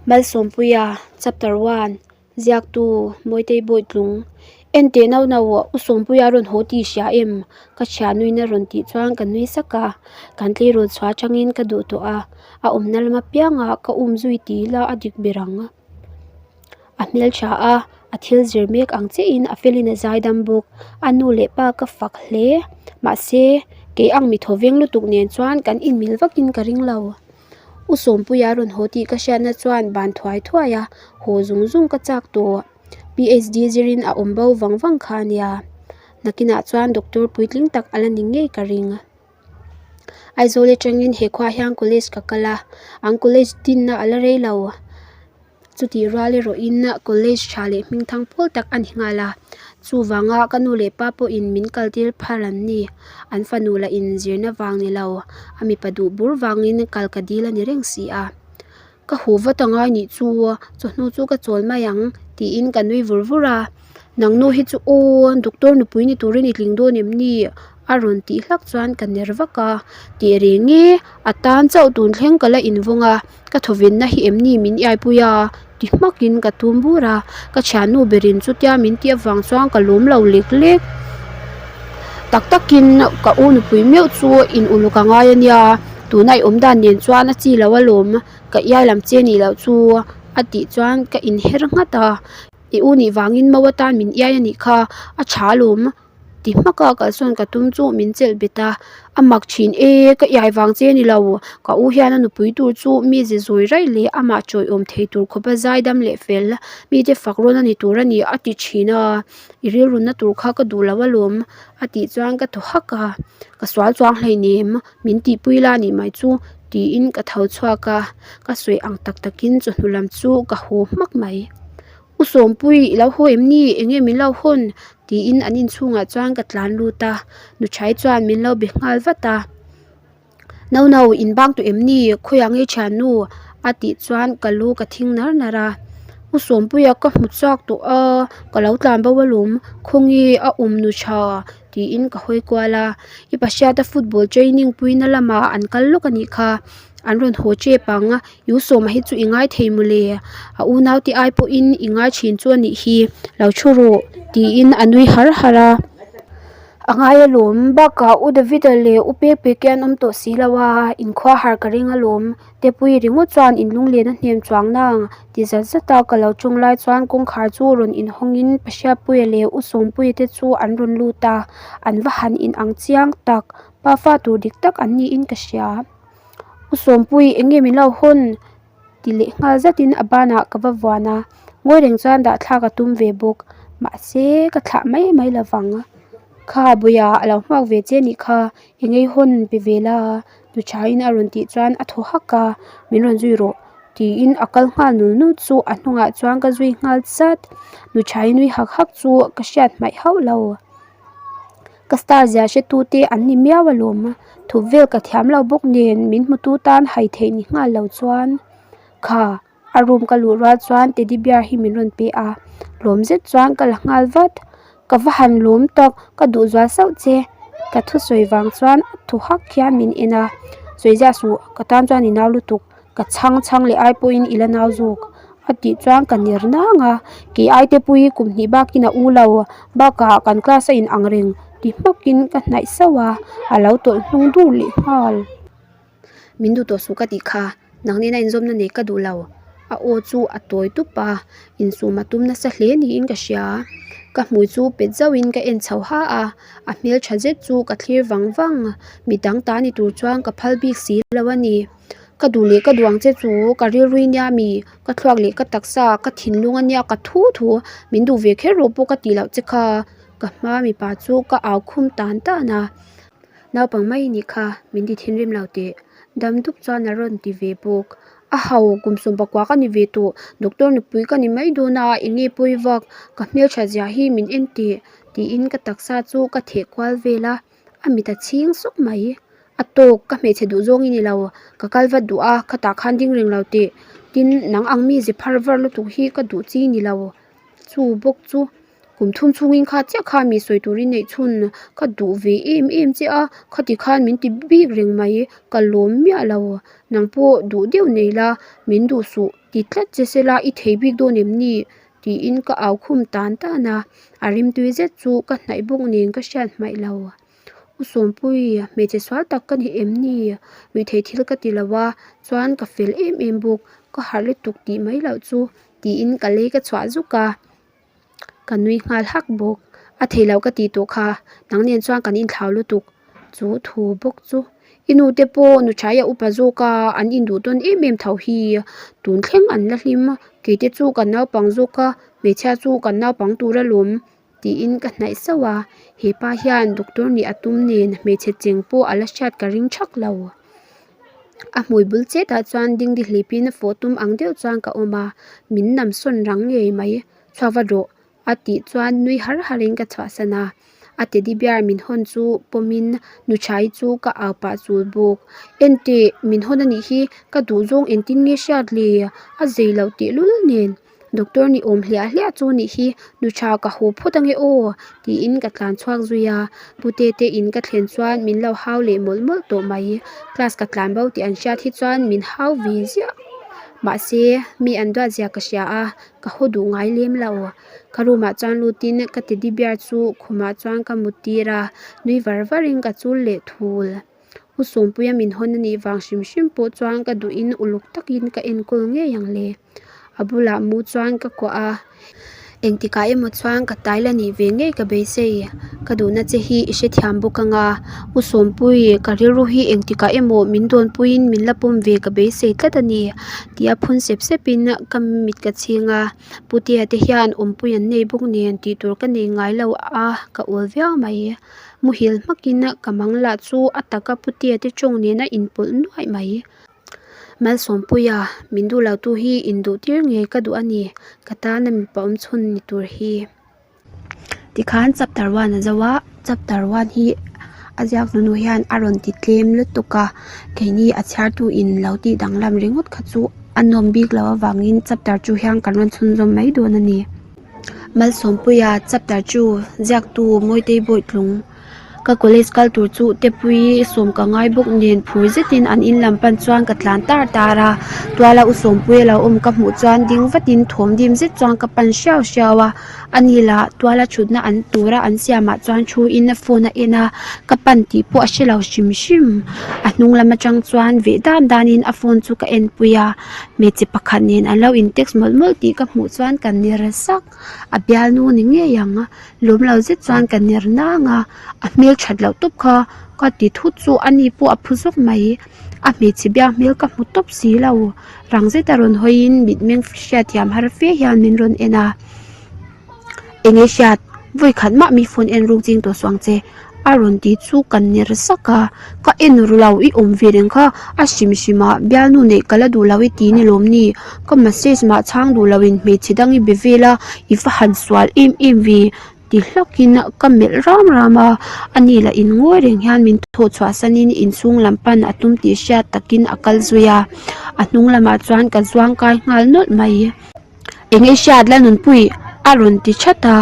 Malsawmpuia, Chapter One, Ziaktu, Mawitei Bawitlung, Enteh no no, U Sawmpuia a rawn haw tih i hria em? Ka thianuin a rawn tih chuan ka nui sak a, kan tleirawl chhuah atangin ka duh tawh a, a awmna lam apiangah ka um zui ti ila a dik ber ang. A hmeltha a, a thil zir mek ang chiahin a felin a zaidam bawk. A nu leh pa ka fak hle. Mahse, kei ang mi thaw veng lutuk nen chuan kan inmil vakin ka ring lo. U Sawmpuia a rawn haw tih ka hriatna chuan ban thuai thuai a, haw zung zung ka chak tawh. PhD zirin a awm bo vang vang kha a nia. Nakinah chuan doctor puitling tak a la ni ngei ka ring. Aizawl atangin he khuaah hian college ka kal a, an college dinna a la rei lo. Chutih rual erawhin college tha leh hming thang pawl tak a ni nghal a, chuvanga ka nu leh pa pawhin min kal tir phar an ni. An fanu lah in zirna vang ni lo, a mipa duh bur vangin kal ka dil a ni reng si a. Ka huh vat angai nih chu, chawhnu chu ka chawl mai ang tiin ka nui vur vur a. Nang nu hi chu aw, doctor nupui ni turin i tling dawn em ni? A rawn tih hlak chuan ka ner vak a, tih reng e, a tan chauh tun thleng ka la invawng a, ka thawvenna hi em ni min iaipui a? ti hmakin ka tum bur a, ka thiannu berin chutia min tih avang chuan ka lawm lo lek lek. Tak takin ka u nupui meuh chu in uluk a ngai a nia, tuna i awm dan nen chuan a chi lo alawm, ka iai lam che nih loh chu a tih chuan ka inher nghat a, i u nih vangin mau atan min iai a nih kha, a tha alawm. Ti hmak a kalsawn ka tum chu min chelh bet a, a mak thin e ka iai vang che ni lo, ka u hian a nupui tur chu mi ze zawi raih leh amah chawiawm thei tur khawpa zaidam leh fel mite fak rawn a ni tur a ni a ti thin a, i rilrunna tur kha ka duh lo alawm a tih chuan ka thaw hak a, ka sual chuang hleinem min tihpui la nih mai chu tiin ka tho chhuak a, ka sawi ang tak takin chawhnu lam chu ka haw hmak mai. U Sawmpui i lo haw em ni? Eng nge min lo hawn? Tiin an inchhungah chuan ka tlan lut a, Nuchhai chuan min lo be nghal vat a. No no, in bang tawh em ni? Khawiah nge thiannu? A tih chuan ka lu ka thing nar nar a. U Sawmpuia ka hmu chak tawh a, ka lo tlan bo alawm, khawnge a awm Nuchha? Tiin ka hawi kual a. I Pashiata football training puina lamah an kal lawk a nih kha. An rawn haw tep ang. U Sawma hi chu i ngai thei mawle, a unaute ai pawhin i ngai thin chu a nih hi, lo thu rawh tiin a nui har har a. A ngai alawm, bakah U David-a leh U Pekpek-i an awm tawh si lo a, inkhua har ka ring alawm, Tepuii ringawt chuan inlunglen a hnem chuang nang ti zat zat a ka lo tawng lai chuan kawngkhar chu rawn inhawngin Pashiapuia leh U Sawmpuia te chu an rawn lut a, an va han inang chiang tak, pafa tur dik tak an niin ka hria. U Sawmpui eng nge min lo hawn ti leh nghal zatin a banah ka va vuan a, ngawi reng chuan dah thlak a tum ve bawk mahse ka thlah mai mai lo vang kha bawia a lo nghak ve che nih kha eng ei hawn pe ve la nuchhain a rawn tih chuan a thaw hak a min rawn zui rawh tiin a kal nghal nul nul chu a hnungah chuan ka zui nghal zat nuchhai nui hak hak chu ka hriat hmaih hauh lo. Ka star zia hre tu te an ni miau alawm thup vel ka thiam lo bawk nen min hmu tu tan hai theih ni nghal lo chuan kha a room ka luh rual chuan teddy bear hi min rawn pe a lawm zet chuan ka la nghal vat ka va han lawm tak ka duh zual sauh che ka thusawi vang chuan a thaw hak hian min en a sawi ziah suh ka tan chuan i nau lutuk. Ka chhang chhang leh ai pawhin i la nau zawk a tih chuan ka ner nang a, kei ai te pui kum hnih bakin a u lo bakah kan class a in ang reng ti hmawkin ka hnaih sauh a, a lo tawlh hnung dur leh nghal. Min duh tawh suh ka tih kha, nang nena inzawmna nei ka duh lo a aw chu a tawi tup a, insum a tum nasa hle niin ka hria, ka hmui chu pet zauhin ka en chho ha a. A hmeltha zet chu ka thlir vang vang, midang ta ni tur chuan ka phal bik si lo a ni. Ka duh leh ka duh ang che chu ka rilrui nia mi, ka thluak leh ka taksa, ka thinlung a nia ka thu thu, min duh ve kher rawh pawh ka tih loh che kha, ka hma mipa chu ka au khum tan tan a. Naupang mai nih kha min ti thinrim lo teh, dam dup chuan a rawn ti ve bawk. A ho, kum sawmpakua ka ni ve tawh, doctor nupui ka ni mai dawn a, eng nge pawi vak, ka hmeltha zia hi min en teh. Tiin ka taksa chu ka theh kual vel a, a mit a chhing sawk mai. A tawk, ka hmeichhe duh zawng i ni lo, ka kal vat duh a, khatah khan ding reng lo teh. Tin, nang ang mi ze phar var lutuk hi ka duh chi ni lo. Chu bawk chu. Kum thum chhungin kha chiah kha mi sawi turin neih chhun ka duh ve em em che a, khati khan min ti bik reng mai, ka lawm miah lo. Nang pawh duh deuh nei la, min duh suh ti tlat che sela i thei bik dawn em ni? tiin ka au khum tan tan a, a rimtui zet chu ka hnaih bawk nen ka hriat hmaih lo. U Sawmpui, hmeichhe sual tak ka ni em ni? Ruihtheih thil ka ti lo a, chuan ka fel em em bawk, ka harh lutuk tih mai loh chu tiin ka lei ka chhuah zuk a, ka nui nghal hak bawk. A thei loh ka tih tawh kha, nang nen chuan kan inthlau lutuk chu thu bawk chu. I nu te pawh nu thaia upa zawk a, an induh tawn em em tho hi. Tun thleng an la hlim, kei te chu kan naupang zawk a, hmeichhia chu kan naupang tur alawm tiin ka hnaih sauh a. He pa hian doctor nih a tum nen hmeichhe cheng pawh a la hriat ka ring thak lo. A hmui bul chet ah chuan dingdi hlipin fawh tum ang deuh chuan ka awm a, min nam sawn rang ngei mai. Chhuak va rawh a tih chuan nui har harin ka chhuahsan a. A teddy bear min hawn chu pawmin Nuchai chu ka au pah chul bawk. Enteh, min hawn a nih hi, ka duhzawng engtin nge hriat le? A zei loh tehlul nen. Doctor ni awm hliah hliah chu nih hi nu tha ka haw phawt ange aw tiin ka tlan chhuak zui a pute te in ka thlen chuan min lo hau leh mawlh mawlh tawh mai class ka tlan bo tih an hriat hi chuan min hau ve ziah mahse mi an duat zia ka hria a ka haw duh ngai lem lo ka room ah chuan lut in ka teddy bear chu khumah chuan ka mut tir a nui var var in ka chul leh thul. U Sawmpuia min hawn a nih vang hrim hrim pawh chuan ka duhin uluk takin ka enkawl ngei ang le. A bulah mu chuan ka kuah a, engtikah emaw chuan ka tai la nih ve ngei ka beisei. Ka duhna che hi i hrethiam bawk ang a, U Sawmpui ka rilru hi engtikah emaw min dawnpuiin min la pawm ve ka beisei tlat a ni tia phun sep sepin ka mit ka chhing a. Putea te hian awmpui an nei bawk nen tih tur ka nei ngai lo a, ka awl viau mai. Muhil hmakin ka mang lah chu a taka putea te tawng nen a inpawlh nuaih mai. Malsawmpuia, min duh lo tu hi induh tir ngei ka duh a ni, ka tana mipa awm chhun ni tur hi. Tikhan chapter one a zo a, chapter one hi a ziak nunu hian a rawn ti tlem lutuk a, keini a chhiartu in lo tih danglam ringawt kha chu a nawm bik loh avangin chapter two hian kan rawn chhunzawm mai dawn a ni. Malsawmpuia chapter two ziaktu Mawitei Bawitlung ka college kal tur chu Tepui sawm ka ngai bawk nen phur zetin an in lam pan chuan ka tlan tar tar a tuala u Sawmpuia lo awm ka hmuh chuan ding vatin thawm dim zet chuan ka pan hriau hriau a ani lah tuala thutna an tura an siamah chuan thu in phone a en a ka pan tih pawh a hre lo hrim hrim a hnung lam atang chuan veh dan danin a phone chu ka en pui a. Hmeichhe pakhat nen an lo in text mawlh mawlh tih ka hmuh chuan ka ner sak a bialnu ni ngei ang a lawm lo zet chuan ka ner nang a a hmel that loh tawp kha ka ti thut chu a ni pawh a phu zawk mai a hmeichhe biak hmel ka hmu tawp si lo rang zet a rawn hawi in mitmeng hriatthiam har fe hian min rawn en a. Eng nge hriat, vawi khat mah mi phone en ruk ching tawh suang che a rawn ti chu ka ner sak a, ka en ru lo i awm ve reng kha a hrim hrim ah bialnu neih ka la duh lo i ti ni lawm ni, ka message mah chhang duh lo in hmeichhe dang i be vel a i va han sual em em ve ti hlak in ka melh ram ram a, ani lah in ngawi reng hian min thawh chhuah san in inchhung lam pan a tum tih hriat tak in a kal zui a, a hnung lamah chuan ka zuang kai nghal nawlh mai. Eng nge hriat la nunpui a rawn ti that a,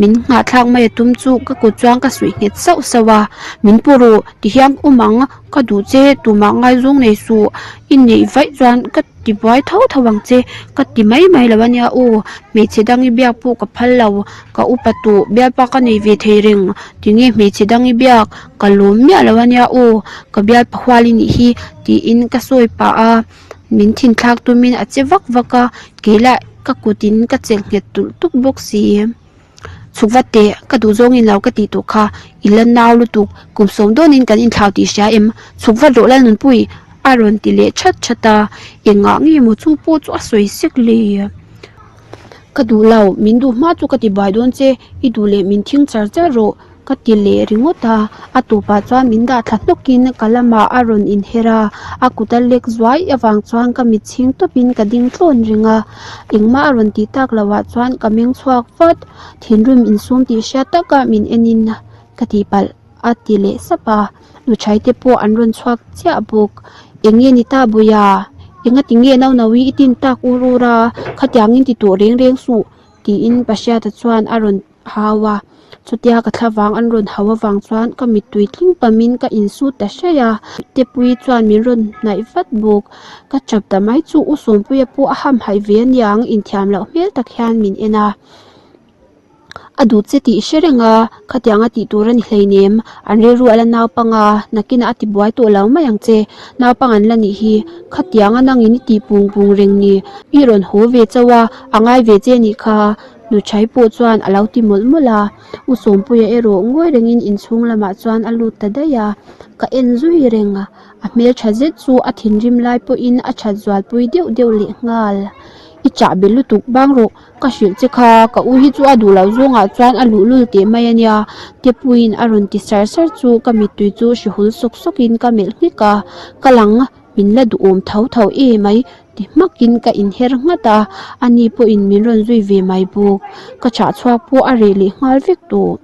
min nghahthlak mai a tum chu ka kut chuan ka suih nghet sauh sauh a, min pu ru ti hian awm ang ka duh che tumah ngaizawng nei suh i neih vaih chuan ka ti buai tho tho ang che ka ti mai mai lo ania aw hmeichhe dang i biak pawh ka phal lo ka upa tawh bialpa ka nei ve thei reng tinge hmeichhe dang i biak ka lawm miah lo ania aw ka bialpa hual i nih hi tiin ka sawi pah a. Min thin thlak tumin a che vak vak a, kei lah ka kutin ka chelh nghet tulh tuk bawk si. Chhuk vat teh, ka duh zawngin lo ka tih tawh kha, i la nau lutuk, kum sawm dawnin kan inthlau tih hria em? Chhuk vat rawh Lalnunpui! a rawn ti leh that that a, engah nge maw chu pawh chu a sawi sek le? Ka duh lo, min duh hma chu ka ti buai dawn che, i duh leh min thing char char rawh. Ka ti leh ringawt a, a tawpah chuan min dah thla hnawkin ka lamah a rawn inher a, a kut a lek zuai avang chuan ka mit chhing tawpin ka ding tlawn reng a, engmah a rawn tih tak loh ah chuan ka meng chhuak vat, thinrim insum tih hriat taka min enin ka tihpalh a ti leh sap a, nuchhai te pawh an rawn chhuak chiah bawk, eng nge ni ta Bawia? Engati nge Naunaui i tin tak ur ur a, khatiangin ti tawh reng reng suh tiin Pahriata chuan a rawn. hau a, chutia ka thlavang an rawn hau avang chuan ka mittui tling pamin ka insut ta hraih a, Tepuii chuan min rawn hnaih vat bawk. Ka chap ta mai chu U Sawmpuia pawh a hamhaih ve aniang inthiam loh hmel tak hian min en a. A duh che tih hre reng a, khatiang a tih tur a ni hleinem, an rilru a la naupang a, nakinah a ti buai tawh lo mai ang che, naupang an la nih hi, khatiang a nangin i tih pung pung reng ni, i rawn haw ve chauh a, a ngai ve che nih kha, Nuchhai pawh chuan a lo ti mawlh mawlh a, U Sawmpuia erawh ngawi rengin inchhung lamah chuan a lut ta daih a, ka en zui reng a, a hmeltha zet chu a thinrim lai pawhin a that zualpui deuh deuh lehnghal, I chah be lutuk bang rawh. Ka hrilh che kha, ka u hi chu a duh loh zawngah chuan a luhlul teh mai a nia, Tepuiin a rawn ti sar sar chu ka mittui chu hrihul sawk sawkin ka melh nghek a, ka lang min la duhawm tho tho e mai ti hmakin ka inher nghat a, ani pawhin min rawn zui ve mai bawk, ka chah chhuak pawh a reh leh nghal vek tawh.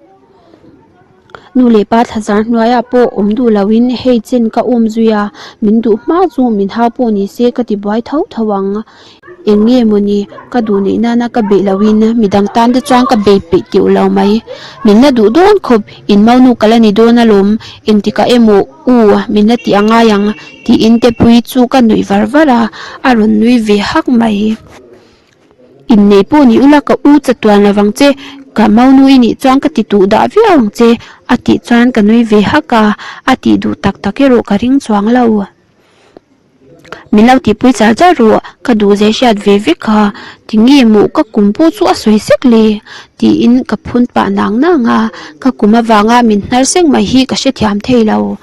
Nu leh pa thlazar hnuaiah pawh awm duh loin hei chen ka awm zui a, min duh hma chu min hau pawh ni se ka ti buai tho tho ang. Eng nge mawni ka duh neih nana ka beih loin midang tan te chuan ka bei peih teuh lo mai. Min la duh dawn khawp, in maunu ka la ni dawn alawm, engtikah emaw u min la tih a ngai ang tiin Tepuii chu ka nuih var var a, a rawn nui ve hak mai. Innei pawh ni ula ka u chatuan lo vang che, ka maunu i nih chuan ka ti tuh dah viau ang che a tih chuan ka nui ve hak a, a tih duh tak tak erawh ka ring chuang lo. Min lo tihpui char char rawh, ka duh zeh hriat ve vek a, tinge maw ka kum pawh chu a sawi sek le tiin ka phun pah nang nang a, ka kum avanga min hnar sek mai hi ka hrethiam thei lo.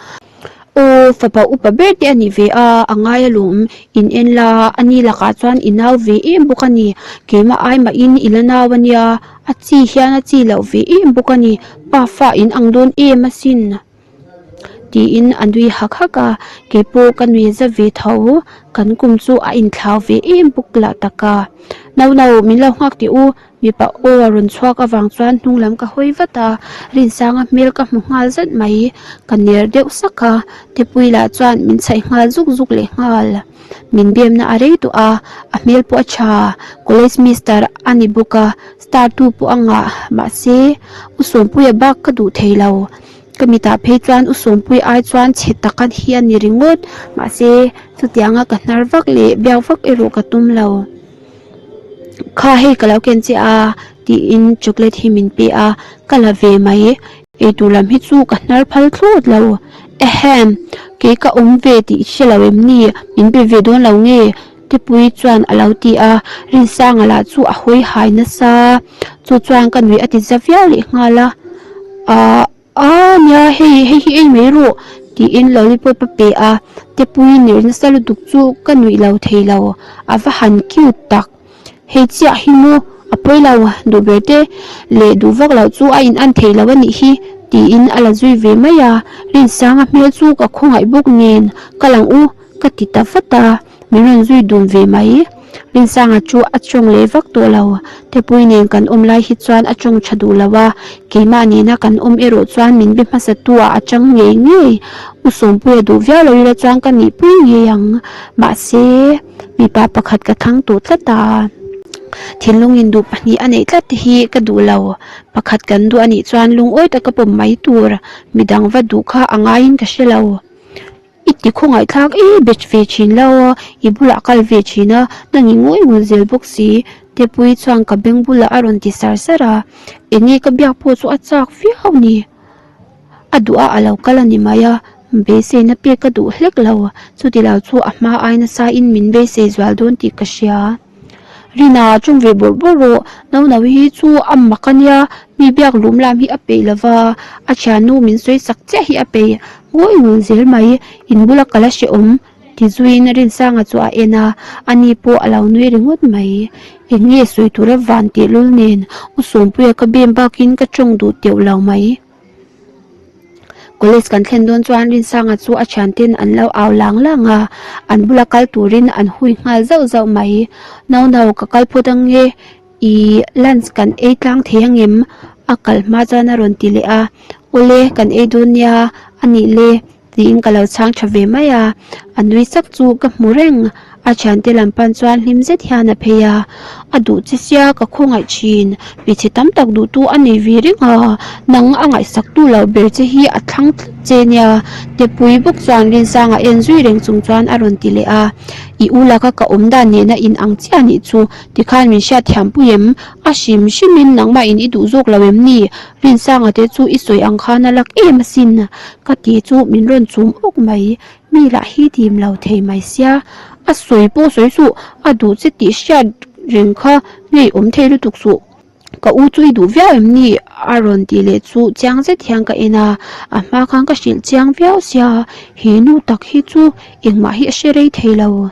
Aw, fapa upa ber te a ni ve a, a ngai alawm. In en la, a ni lakah chuan i nau ve em bawk a ni. Keimah ai mahin i la nau a nia, a chi hian a chi loh ve em bawk a ni. Pa fa in ang dawn em asin? Tiin a nui hak hak a, keipawh ka nui za ve tho. Kan kum chu a inthlau ve em bawk lah tak a. No no, min lo nghak teh u, Mipa aw a rawn chhuak avang chuan hnung lam ka hawi vat a, Rinsanga hmel ka hmu nghal zat mai. Ka ner deuh sak a, Tepuii lah chuan min chhaih nghal zuk zuk leh nghal. Min biamna a rei tawh a, a hmel pawh a tha. College mister a ni bawk a, star tu pawh a ngah. Mahse, U Sawmpuia bak ka duh thei lo. Ka mitah phei chuan U Sawmpuii ai chuan chhe tak hi a ni ringawt. Mahse, chutianga ka hnar vak leh biak vak erawh ka tum lo. Kha hei ka lo ken che a tiin chocolate hi min pe a, ka la ve mai. Eitur lam hi chu ka hnar phal thlawt lo. Ehem! Kei ka awm ve tih hre lo em ni? Min pe ve dawn lo nge? Tepuii chuan a lo ti a, Rinsanga lah chu a hawi hai nasa. Chu chuan ka nuih a ti za viau leh nghal a. Ahh. Aaa nia hei hei hi ei mai rawh tiin lollipop a pe a, Tepuii ner nasa lutuk chu ka nuih lo thei lo, a va han cute tak. Hei chiah hi maw a pawi lo duh ber te leh duh vak loh chu a in an thei lo a nih hi tiin a la zui ve mai a, Rinsanga hmel chu ka khawngaih bawk nen ka lang u ka ti ta vat a. Min rawn zui dun ve mai. Rinsanga chu a tawng leh vak tawh lo. Tepui nen kan awm lai hi chuan a tawng tha duh lo a, keimah nena kan awm erawh chuan min be hmasa tu ah a chang ngei ngei. U Sawmpuia duh viau lo ila chuan ka nihpui ngei ang. Mahse, mipa pakhat ka thlang tawh tlat a. Thinlungin duh pahnih a neih tlat te hi ka duh lo. Pakhat kan duh a nih chuan lungawi taka pawm mai tur. Midang va duh kha a ngaiin ka hre lo. I ti khawngaihthlak e bet ve thin lo a, i bulah kal ve thin a, nang i ngawi ngul zel bawk si. Tepuii chuan ka beng bulah a rawn ti sar sar a, enge ka biak pawh chu a chak viau ni. A duh a a lo kal a ni mai a, beiseina pek ka duh hlek lo, chuti lo chu a hma ai nasa in min beisei zual dawn tih ka hria. Rina ṭawng ve bawrh bawrh rawh, Naunaui hi chu a mak a nia, mi biak lum lam hi a peih lo va, a thiannu min sawi sak chiah hi a peih ngawi ngul zel mai, in bula ka la hrehawm ti zuiin Rinsanga chu a en a, ani pawh a lo nui ringawt mai. Eng nge sawi tura van tih lul nen U Sawmpuia ka bem bakin ka ṭawng duh teuh lo mai. College kan thlen dawn chuan Rinsanga chu a thianten an lo au lang lang a, an bula kal turin an hui nghal zauh zauh mai. No no ka kal phawt ange, ih lunch kan ei tlang thei angem? A kal hma chuan a rawn ti leh a, awle kan ei dawn nia a nih le tiin ka lo chhang tha ve mai a, a nui sak chu ka hmu reng. A thiante lam pan chuan hlim zet hian a phei a, a duh che sia ka khawngaih thin, hmeichhe tam tak duhtu a nei ve reng a, nang a ngaihsak tu lo ber che hi a thlang tlat che nia Tepui bawk chuan Rinsanga en zui reng chung chuan a rawn ti leh a, I u laka ka awm dan nena in ang chiah nih chu tikhan min hriat thiam pui em? A hrim hrimin nangmah in i duh zawk lo em ni? Rinsanga te chu i sawi ang khan a lak em asin ka ti chu min rawn chum awk mai. Mi lah hi dim lo thei mai sia, a sawi pawh sawi suh, a duh che tih hriat reng kha ngei awm thei lutuk suh. Ka u chu i duh viau em ni? A rawn tih leh chu chiang zet hian ka en a, a hma khan ka hrilh chiang viau sia, he nu tak hi chu engmah hi a hre rei thei lo.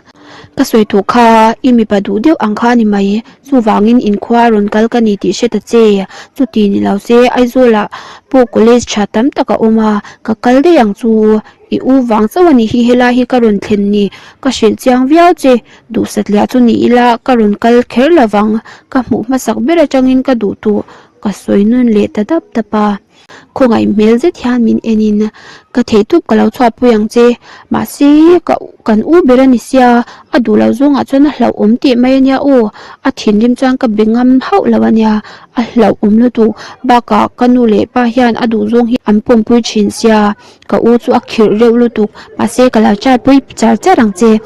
Ka sawi tawh kha i mipa duh deuh ang kha a ni mai, chuvangin inkhua a rawn kal ka ni tih hre ta che, chuti ni lo se Aizawlah pawh college tha tam tak a awm a, ka kal daih ang chu. I u vang chauh a nih hi helai hi ka rawn thlen ni, ka hrilh chiang viau che, duhsat liah chu ni ila ka rawn kal kher lo vang, ka hmuh hmasak ber atangin ka duh tawh ka sawi nun leh ta dap dap a. Khawngaih hmel zet hian min en in ka theihtawp ka lo chhuahpui ang che, mahse ka kan u ber a ni sia, a duh loh zawngah chuan a hlauhawm teh mai a nia aw, a thinrim chuan ka be ngam hauh lo a nia, a hlauhawm lutuk, bakah ka nu leh pa hian a duh zawng hi an pawmpui thin sia. Ka u chu a khirh reuh lutuk, mahse ka lo char pui char char ang che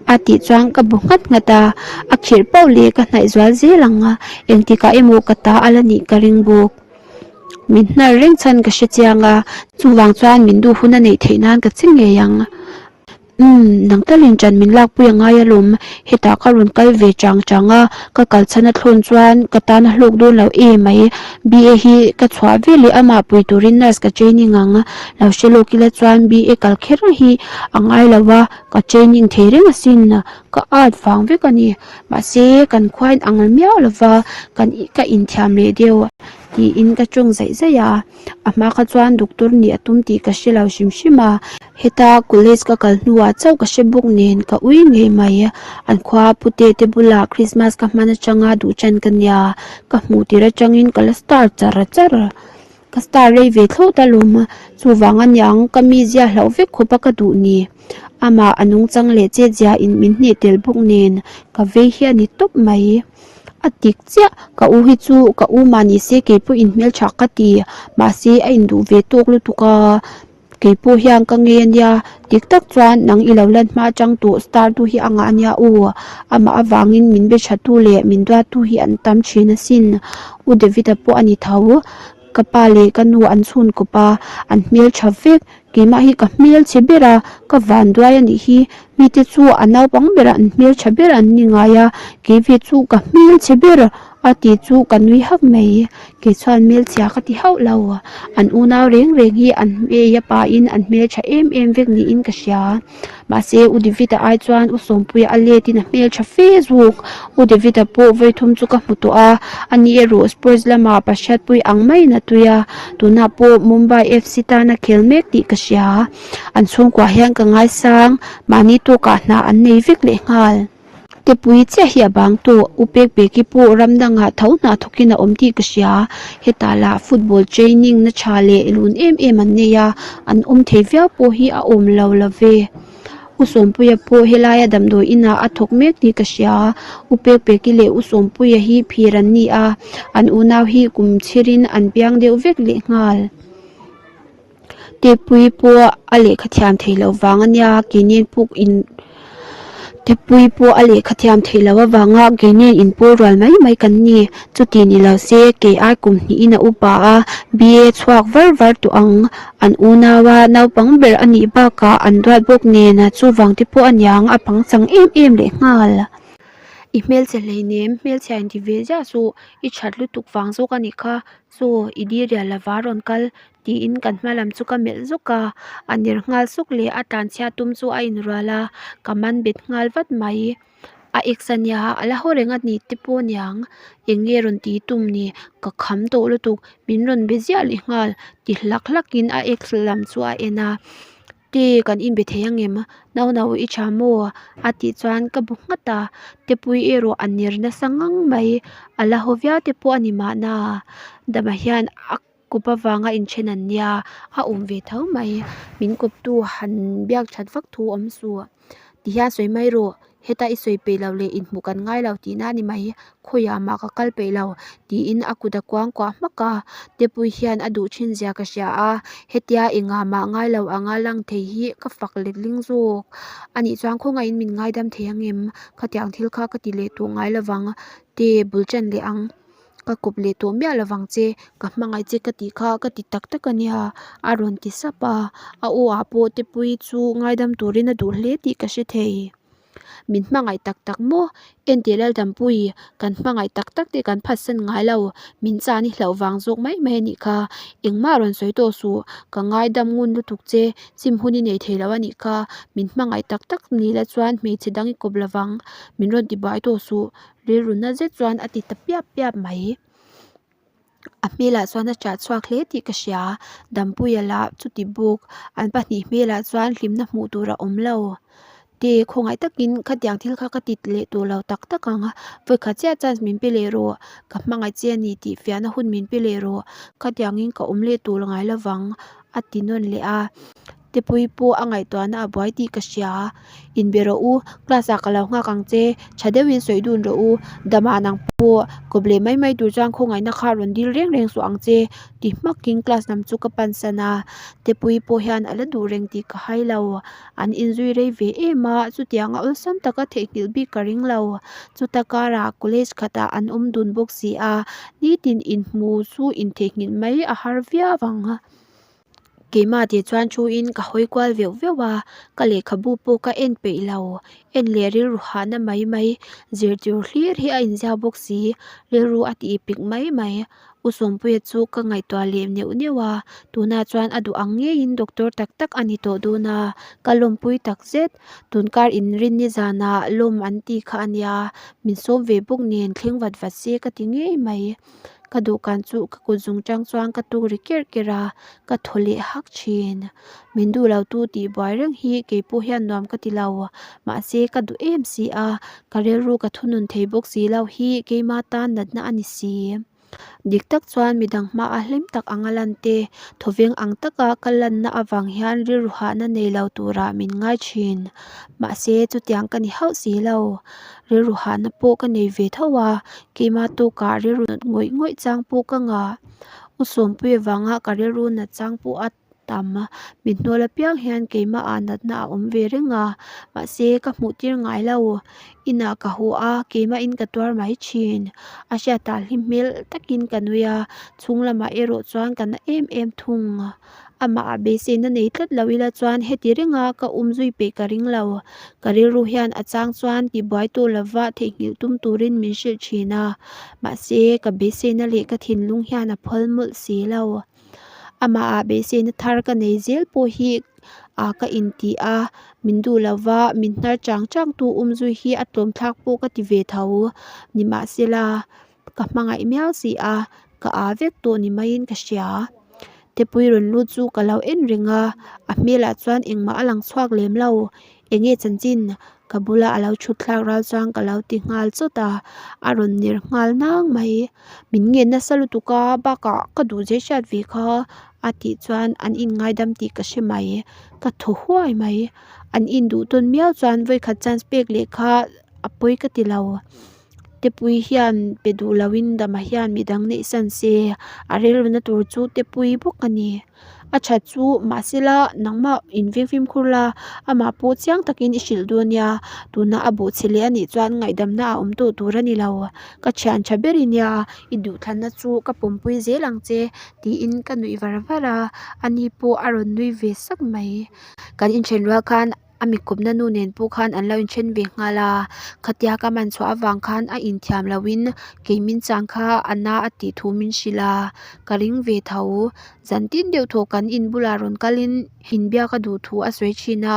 a tih chuan ka bu nghat nghat a, a khirh pauh leh ka hnaih zual zel ang a, engtikah emaw ka ta a la nih ka ring bawk. Min hnar reng chhan ka hre chiang a, chuvang chuan min duh hun a neih theih nan ka che ngei ang. Umm, nang talin ṭan min lakpui a ngai alawm, hetah ka rawn kal ve chang chang a, ka kal chhan a thlawn chuan ka tan a hlawk dawn lo em mai. BA hi ka chhuah ve leh amah pui turin nurse ka training ang, lo hre lawk ila chuan BA kal kher hi a ngai lo a, ka training thei reng asin, ka art vang vek a ni. Mahse, kan khuain ang miau lova kan ka inthiam leh deuh tiin ka tawng zaih zaih a. A hma kha chuan doctor nih a tum tih ka hre lo hrim hrim a, heta college ka kal hnuah chauh ka hre bawk nen ka ui ngei mai. An khua pute te bulah Christmas ka hman atanga duh chan ka nia, ka hmuh tir atangin ka la star char char. Ka star rei ve thlawt alawm, chuvang aniang ka mizia hlauh vek khawp a ka duh ni. Amah a nungchang leh chetzia in min hneh tel bawk nen ka vei hi a ni tawp mai. A dik chiah, ka u hi chu ka u mah ni se kei pawh inhmeltha ka ti, mahse a induh ve tawk lutuk a, kei pawh hian ka ngei a nia, dik tak chuan nang i lo lan hma atang tawh star tu hi a ngah a nia aw, amah avangin min be tha tu leh min duat tu hi an tam thin asin, U David-a pawh a ni tho, ka pa leh ka nu an chhun kawp a, an hmeltha vek. Keimah hi ka hmelchhe ber a, ka vanduai a nih hi. Mite chu a naupang berah an hmeltha ber an ni ngai a, kei ve chu ka hmelchhe ber a tih chu ka nui hak mai. Kei chuan hmelchhia ka ti hauh lo. An unau reng reng hi an hmei a pain an hmeltha em em vek niin ka hria. Mahse, U David-a ai chuan U Sawmpuia a letin a hmeltha fe zawk. U David-a pawh vawithum chu ka hmu tawh a, ani erawh sports lamah Pahriatpui ang maiin a tui a, tunah pawh Mumbai FC tan a khel mek tih ka hria. An chhungkuah hian ka ngaisang, mahni tawkah hna an nei vek leh nghal. Tepui chiah hi a bang tawh, U Pekpeki pawh ram dangah tho hna thawkin a awm tih ka hria. Hetah lah football training na tha leh lun em em an nei a, an awm thei viau pawh hi a awm lo lo ve. U Sawmpuia pawh helaia damdawi inah a thawk mek tih ka hria. U Pekpeki leh U Sawmpuia hi phir an ni a, an unau hi kum chhirin an piang deuh vek lehnghal. Tepui pawh a lehkha thiam theih loh vang a nia keini puk in Tepui pawh a lehkha thiam theih loh avanga keini inpawl rual mai mai kan ni. Chuti ni lo se kei ai kum hnihin a upa a, BA chhuak var var tawh ang. An unau a naupang ber a nih bakah an duat bawk nen chuvang te pawh a niang a pangchang em em lehnghal. I hmelchhe hleinem, hmelchhia inti ve ziah suh, i that lutuk vang zawk a nih kha. Chaw i dil rial lova rawn kal tiin kan hma lam chu ka melh zuk a, a ner nghal suk leh a tlanchhiat tum chu a inrual a, ka man bet nghal vat mai. A ex a nia, a la haw reng a ni te pawh aniang, eng nge rawn tih tum ni, ka kham tawh lutuk, min rawn be ziah leh nghal ti hlak hlak in a ex lam chu a en a. Te kan inbe thei angem? Nau nau i tha maw? A tih chuan ka bu nghat a, Tepui erawh a ner nasa ngang mai, a la haw viau te pawh a ni mahna. Dama hian a kawp avanga inthen an nia, a awm ve tho mai. Min kawptu han biak that vak thu awm suh. Tihian sawi mai rawh. Heta i sawi peih loh leh inhmuh kan ngai lo tihna a ni mai, khawiah mah ka kal peih lo, tiin a kut a kuang kuah hmak a. Tepui hian a duh thin zia ka hria a, hetia engah mah ngai lo anga lang thei hi ka fak letling zawk. Anih chuan khawngaihin min ngaidam thei ang em? Khatiang thil kha ka ti leh tawh ngai lovang, te bul ṭan leh ang. Ka kawp leh tawh miah lovang che, ka hmangaih che ka tih kha ka ti tak tak a nia, a rawn ti sap a. A aw ah pawh Tepuii chu ngaidam turin a duh hle tih ka hre thei. Min hmangaih tak tak maw? Enteh Laldampui, kan hmangaih tak tak tih kan phatsan ngai lo, min chan i hlauh vang zawk mai mai a nih kha. Engmah rawn sawi tawh suh, ka ngaidam ngun lutuk che, chim hun i nei thei lo a nih kha. Min hmangaih tak tak ni la chuan hmeichhe dang i kawp lovang, min rawn ti buai tawh suh. Rilru na zet chuan a ti ta piap piap mai. A hmelah chuan a ṭah chhuak hle tih ka hria. Dampuia lah chuti bawk an pahnih hmelah chuan hlimna hmuh tur a awm lo. Te khawngaih takin khatiang thil kha ka ti leh tawh lo tak tak ang a, vawikhat chiah chance min pe leh rawh, ka hmangaih che a ni tih fiahna hun min pe leh rawh, khatiangin ka awm leh tawh ngai lovang a ti nawn leh a. Tepui pawh a ngaihtuahna a buai tih ka hria. Inbe rawh u, class ah ka lo nghak ang che, tha deuhin sawi dun rawh u, Dama nang pawh kawp leh mai mai tur chuan khawngaihna kha rawn dil reng reng suh ang che ti hmakin class lam chu ka pansan a. Tepui pawh hian a la duh reng tih ka hai lo. An inzui rei ve em a, chutianga awlsam taka theihnghilh bik ka ring lo. Chuta karah college khatah an awm dun bawk si a, nitin inhmu chu intheihnghilh mai a har viau ang. Keimah tih chuan thuin ka hawi kual veuh veuh a, ka lehkhabu pawh ka en peih lo. En leh rilru hahna mai mai, zirtir hlir hi a inziak bawk si, rilru a tih pik mai mai. U Sawmpuia chu ka ngaihtuah leh neuh neuh a, tunah chuan a duh ang ngeiin doctor tak tak a ni tawh dawn a, ka lawmpui tak zet. Tunkar inrinni zanah lawm an ti kha a nia, min sawm ve bawk nen thleng vat vat se ka ti ngei mai. Ka dawhkan chu ka kut zung tang chuan ka tuk ri kerh kerh a, ka thaw leh hak thin. Min duh lo tu tih buai reng hi kei pawh hian nuam ka ti lo, mahse ka duh em si a, ka rilru ka thunun thei bawk si lo hi keima tan natna a ni si. Dik tak chuan midang hmaa hlim tak anga lan te, thawveng ang taka ka lanna avang hian rilru hahna nei lo turah min ngai thin. Mahse chutiang ka ni hauh si lo. Rilru hahna pawh ka nei ve tho a, keimah tawkah rilru nat ngawih ngawih chang pawh ka ngah. U Sawmpui avanga ka rilru nat chang pawh a tam a, min hnual apiang hian keimahah natna a awm ve reng a, mahse ka hmuh tir ngai lo. Inah ka haw a, keimahin ka tuar mai thin. A hriatah hlim hmel takin ka nui a, chhung lamah erawh chuan ka na em em thung. Amah a beiseina nei tlat lo ila chuan heti renga ka um zui peih ka ring lo. Ka rilru hian a chang chuan tibuai tawh lova theihnghilh tum turin min hrilh thin a, mahse ka beiseina leh ka thinlung hian a phal mawlh si lo. Amah ah beiseina thar ka nei zel pawh hi ah ka inti a, min duh lova min hnar chang chang tu um zui hi a tlawm thlak pawh ka ti ve tho. Nimahsela. Ka hmangaih miau si a, ka aa vek tawh ni maiin ka hria. Tepui rawn lut chu ka lo en reng a, a hmelah chuan engmah a lang chhuak lem lo. Enge chanchin? Ka bula a lo thut thlak ral chuan ka lo ti nghal chawt a, a rawn ner nghal nang mai. Min ngen nasa lutuk a, bakah ka duh zeh hriat ve kha a tih chuan an inngaidam tih ka hre mai. Ka thaw huai mai. An induh tawn miau chuan vawikhat chance pek leh kha a pawi ka ti lo. Tepui hian pe duh loin Dama hian midang neih san se a rilruna tur chu Tepui bawk a ni. A that chu mahsela nangmah inveng fimkhur la, amah pawh chiang takin i hrilh dawn nia, tuna a bawh chhe leh a nih chuan ngaihdamna a awm tawh tur a ni lo. Ka thian tha ber i nia, i duhthlanna chu ka pawmpui zel ang che tiin ka nuih var var a, ani pawh a rawn nui ve sak mai. Kan inthen rual khan. A mikawpna nu nen pawh khan an lo inthen ve nghal a, khatia ka man chhuah avang khan a inthiam lohin kei min chang kha a na a tih thu min hrilh a, ka ring ve tho. Zan tin deuh thaw kan in bulah rawn kalin inbiak a duh thu a sawi thin a,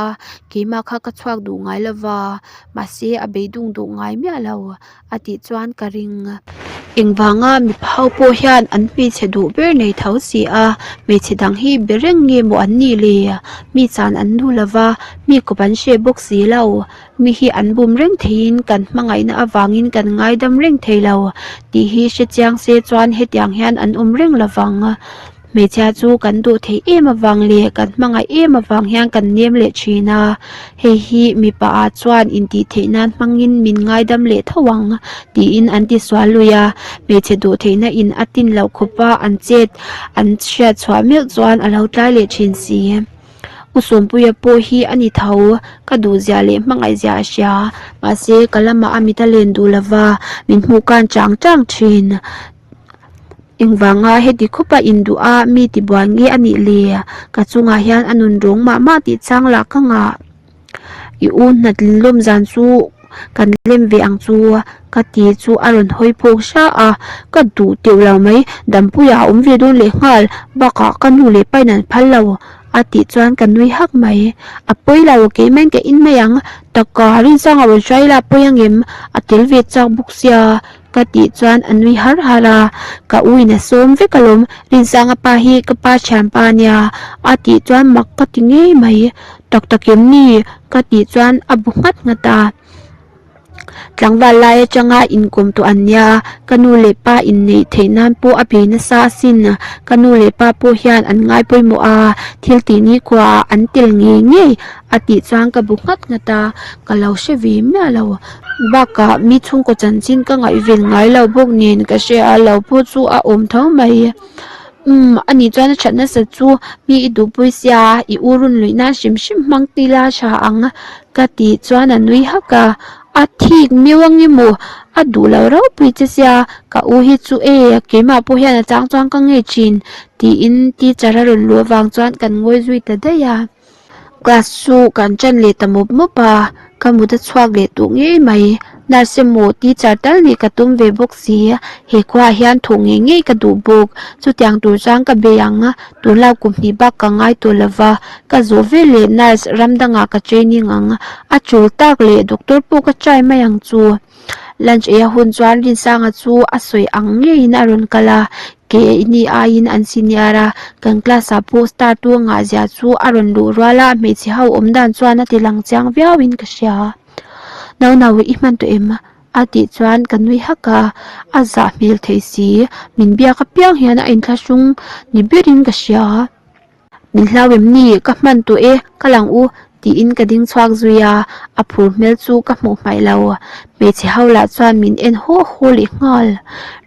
keimah kha ka chhuak duh ngai lo va, mahse a beidung duh ngai miah lo a tih chuan ka ring. Engvanga mipa ho pawh hian an hmeichhe duh ber nei tho si a, hmeichhe dang hi be reng nge maw an nih le? Mi chan an duh lo va, mi kawp an hre bawk si lo. Mi hi an bum reng theiin kan hmangaihna avangin kan ngaidam reng thei lo tih hi hre chiang se chuan hetiang hian an awm reng lo vang. Hmeichhia chu kan duh theih em avang leh kan hmangaih em avang hian kan nem leh thin a, hei hi mipa ah chuan intih theih nan hmangin min ngaidam leh tho ang tiin an ti sual lui a, hmeichhe duh theihna in a tin loh khawp a an chet an hriat chhuah meuh chuan a lo tlai leh thin si. U Sawmpuia pawh hi a ni tho, ka duhzia leh hmangaihzia a hria, mahse ka lamah a mit a len duh lova min hmuh kan chang chang thin. Engvanga heti khawpa induh a mi tibuai nge a nih le? Ka chungah hian a nun rawng mah mah tih chang lah ka ngah. I u hnatlawm zan chu kan lem ve ang chu ka ti chu a rawn hawi phawk hra a, ka duh teuh lo mai, Dampuia a awm ve dawn leh nghal, bakah ka nu leh pain an phal lo a tih chuan ka nui hak mai. A pawi lo, keimah ka in mai ang, taka Rinsanga rawn hruai ila a pawi angem? A tel ve chak bawk sia. Ka tih chuan a nui har har a, ka u in a sawm vek alawm, Rinsanga pa hi ka pa thianpa a nia a tih chuan mak ka ti ngei mai, tak tak em ni? Ka tih chuan a bu nghat nghat a, tlangval lai atanga inkawm tawh an nia, ka nu leh pa inneih theih nan pawh a bei nasa asin, ka nu leh pa pawh hian an ngai pawimawh a, thil tih nikhua ah an tel ngei ngei a tih chuan ka bu nghat nghat a, ka lo hre ve miah lo. Bakah mi chhungkaw chanchin ka ngaihven ngai lo bawk nen ka hre a lo pawh chu a awm tho mai. Umm a nih chuan a that nasa chu mi i duhpui sia i u run luih nan hrim hrim hmang tila tha ang ka tih chuan a nui hak a, a thik miau ang emaw a duh lo ropui che sia ka u hi chu e keimah pawh hian a chang chuan ka ngei thin tiin teacher a rawn luh avang chuan kan ngawi zui ta daih a. Class chu kan ṭan leh ta mawp mawp a, ka mut a chhuak leh tawh ngei mai. Nurse emaw teacher tal nih ka tum ve bawk si, he khuaah hian thawh ngei ngei ka duh bawk. Chutiang tur chuan ka bei ang a, tunlai kum hnih bak ka ngai tawh lo va, ka zawh ve leh nurse ram dangah ka training ang. A tul tak leh doctor pawh ka try mai ang chu. Lunch ei a hun chuan Rinsanga chu a sawi ang ngeiin a rawn kal a, keini aiin an senior a, kan class ah pawh star tu a ngah zia chu a rawn luh rual a, hmeichhe ho awm dan chuan a ti lang chiang viauin ka hria. Naunau i hman tawh em? a tih chuan ka nui hak a, a zah hmel thei si, min biak apiang hian a inthlahrung ni berin ka hria. Min hlau em ni? Ka hman tawh e, ka lang u, tiin ka ding chhuak zui a, a phur hmel chu ka hmuh hmaih lo. Hmeichhe ho lah chuan min en haw haw leh nghal.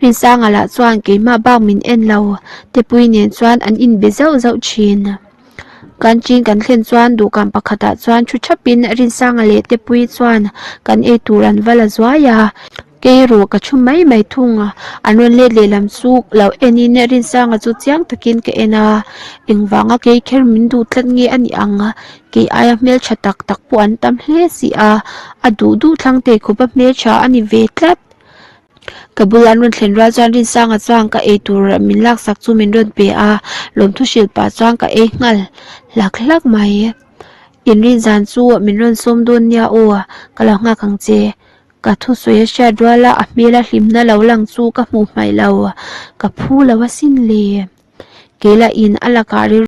Rinsanga lah chuan keimah bak min en lo, Tepui nen chuan an inbe zauh zauh thin. Canteen kan thlen chuan dawhkan pakhatah chuan thu thapin Rinsanga leh Tepui chuan kan eitur an va la zuai a. Kei erawh ka thu mai mai thung a, an rawn let leh lam chu lo en in Rinsanga chu chiang takin ka en a, engvanga kei kher min duh tlat nge a nih ang, kei aia hmeltha tak tak pawh an tam hle si a, a duh duh thlang thei khawp a hmeltha a ni ve tlat. Ka bula an rawn thlen rual chuan Rinsanga chuan ka ei tur min laksak chu min rawn pe a, lawmthu hrilh pah chuan ka ei nghal hlak hlak mai. Inrin zan chu min rawn sawm dawn nia aw, ka lo nghak ang che. Ka thusawi a hriat rual a, a hmela hlimna lo lang chu ka hmuh hmaih lo, ka phu lo asin le. Kei lah in a lakah rilru.